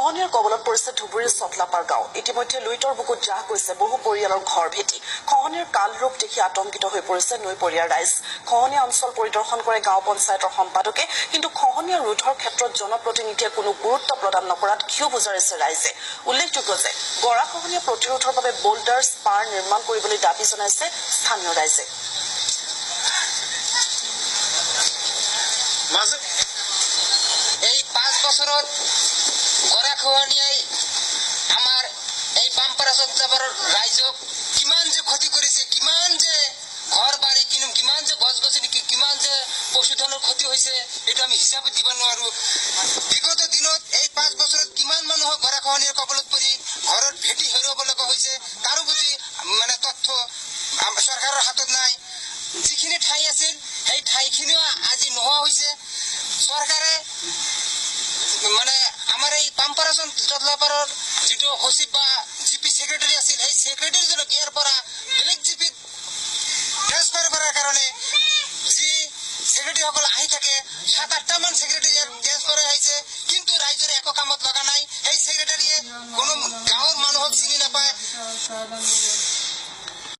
খহনীয়াৰ কবলত পৰিছে ধুবুৰীৰ চতলাপাৰ গাঁও। ইতিমধ্যে লুইতৰ বুকুত জাহ গৈছে বহু পৰিয়ালৰ ঘৰ ভেটি। খহনীয়াৰ কাল ৰূপ দেখি আতংকিত হৈ পৰিছে নৈপৰীয়া ৰাইজ। খহনীয়া অঞ্চল পৰিদৰ্শন কৰে গাঁও পঞ্চায়তৰ সম্পাদকে, কিন্তু খহনীয়া ৰোধৰ ক্ষেত্ৰত জনপ্ৰতিনিধিয়ে কোনো গুৰুত্ব প্ৰদান নকৰাত ক্ষোভ উজাৰিছে ৰাইজে। উল্লেখযোগ্য যে গৰাখহনীয়া প্ৰতিৰোধৰ বাবে বোল্ডাৰ স্পাৰ নিৰ্মাণ কৰিবলৈ দাবী জনাইছে স্থানীয় ৰাইজে। এই 5 বছৰত গৰাখহনীয়াই আমাৰ এই পামপাৰা চতলাপাৰৰ ৰাইজক কিমান যে ক্ষতি কৰিছে, কিমান যে ঘৰ বাৰী, কিমান যে গছ গছনি, কিমান যে পশুধনৰ ক্ষতি হৈছে, এইটো আমি হিচাপত দিব নোৱাৰো। বিগত দিনত এই 5 বছৰত কিমান মানুহক গৰাখহনীয়াৰ কবলত পৰি ঘৰত ভেটি হেৰুৱাব লগা হৈছে, তাৰো বুজি মানে তথ্য চৰকাৰৰ হাতত নাই। যিখিনি ঠাই আছিল সেই ঠাইখিনিও আজি নোহোৱা হৈছে। চৰকাৰে মানে আমাৰ এই পামপাৰা চতলাপাৰৰ যিটো সচিব বা জি পি ছেক্ৰেটাৰী আছিল, সেই ছেক্ৰেটাৰীজনক ইয়াৰ পৰা বেলেগ জি পিত ট্ৰেন্সফাৰ কৰাৰ কাৰণে যি ছেক্ৰেটাৰীসকল আহি থাকে, 7-8টামান ছেক্ৰেটাৰী ইয়াত ট্ৰেন্সফাৰ হৈ আহিছে, কিন্তু ৰাইজৰ একো কামত লগা নাই। সেই ছেক্ৰেটাৰীয়ে কোনো গাঁৱৰ মানুহক চিনি নাপায়।